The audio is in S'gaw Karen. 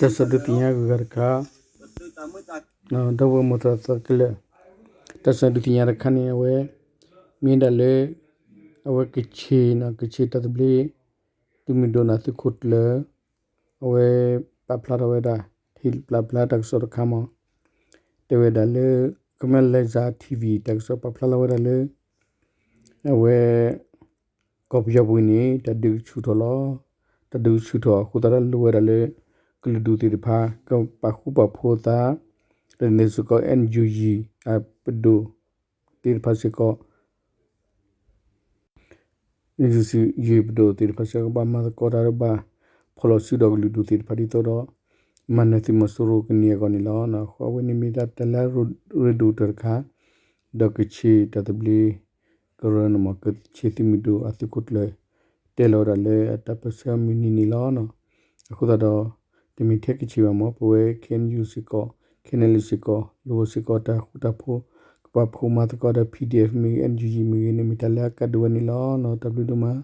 တၢ်ကစီၣ်ဒုးသ့ၣ်ညါအဂၤတခါ, ဒီပုၢ်ဝဲၢ်မိၢ်သရၣ်သီခဲလၢာ်, တၢ်ကစီၣ်ဒုးသ့ၣ်ညါတခါန့ၣ် အဝဲ မ့ၢ်ဒၣ်လၢ အဝဲကခ့ၣ်နီၤ ကခ့ၣ်တၢ်သဘျ့ သုးမုၢ်ဒိၣ်န့ၣ်သုးခိၣ်ကျၢၢ် အဝဲပာ်ဖျါထီၣ်ဝဲဒၣ် ဟ့ၣ်ပာ်ဖျါတၢ်ကစီၣ်တခါမး တဲဝဲဒၣ်လၢ ကမျၢၢ်လၢၢ်စၢ် ထံၣ်ဝံၤ တၢ်ကစီၣ်ပာ်ဖျါလီၤဝဲဒၣ်လၢ အဝဲ ကီၢ်ပယီၤပူၤန့ၣ် တၢ်ဒုးကဆူၣ်ထီၣ်လီၤ. တၢ်ဒုးကဆူၣ်ထီၣ်အဃိသတးဒီးလိၣ်ဝဲဒၣ်လၢ ကလုာ်ဒူၣ်သ့ၣ်တဖၣ် ကပာ်ဃူပာ်ဖိးအသး ဒီးန့ၣ်စ့ၢ်ကီး NUG အပဒိၣ်သ့ၣ်တဖၣ်စ့ၢ်ကီး NUG ပဒိၣ်သ့ၣ်တဖၣ်စ့ၢ်ကီး ဘၣ်မၤသကိးတၢ်ဒီးဘၣ်ဖီၣ်လီၤစုဒီးကလုာ်ဒူၣ်သ့ၣ်တဖၣ်ဒ်သိးဒီး မၤနၢၤသုးမီၤစိရိၤကန့ၢ်အဂီၢ်န့ၣ်လီၤ. အဃိအဝဲန့ၣ်မ့ၢ်ဒၣ်တၢ်လၢအရ့ဒိၣ်ကတၢၢ်တခါ ဒီးကခ့ၣ်တၢ်သဘျ့ ကရၢန့ၣ်မ့ၢ် ကခ့ၣ်သုးမုၢ်ဒိၣ်အသုးခိၣ်ကျၢၢ် တဲလီၤဝဲဒၣ်လၢအတၢ်ပၢၢ်ဆၢမုၢ်နံၤန့ၣ်လီၤ. အဃိသတးဒီး တမ့ၢ်ထဲကခ့ၣ်ဘၣ်မး ပဝဲ KNU စ့ၢ်ကီး KNLA စ့ၢ်ကီး လိၣ်ဝဲစ့ၢ်ကီးတၢ်ဃူတၢ်ဖိး ကပာ်ဖှိၣ်မၤသကိးဒီး PDF မ့ၢ်ဂ့ၤ NUG မ့ၢ်ဂ့ၤန့ၣ် မ့ၢ်တၢ်လၢအကါဒိၣ်ဝဲန့ၣ်လီၤ. တၢ်ဘျုးဒိၣ်မး.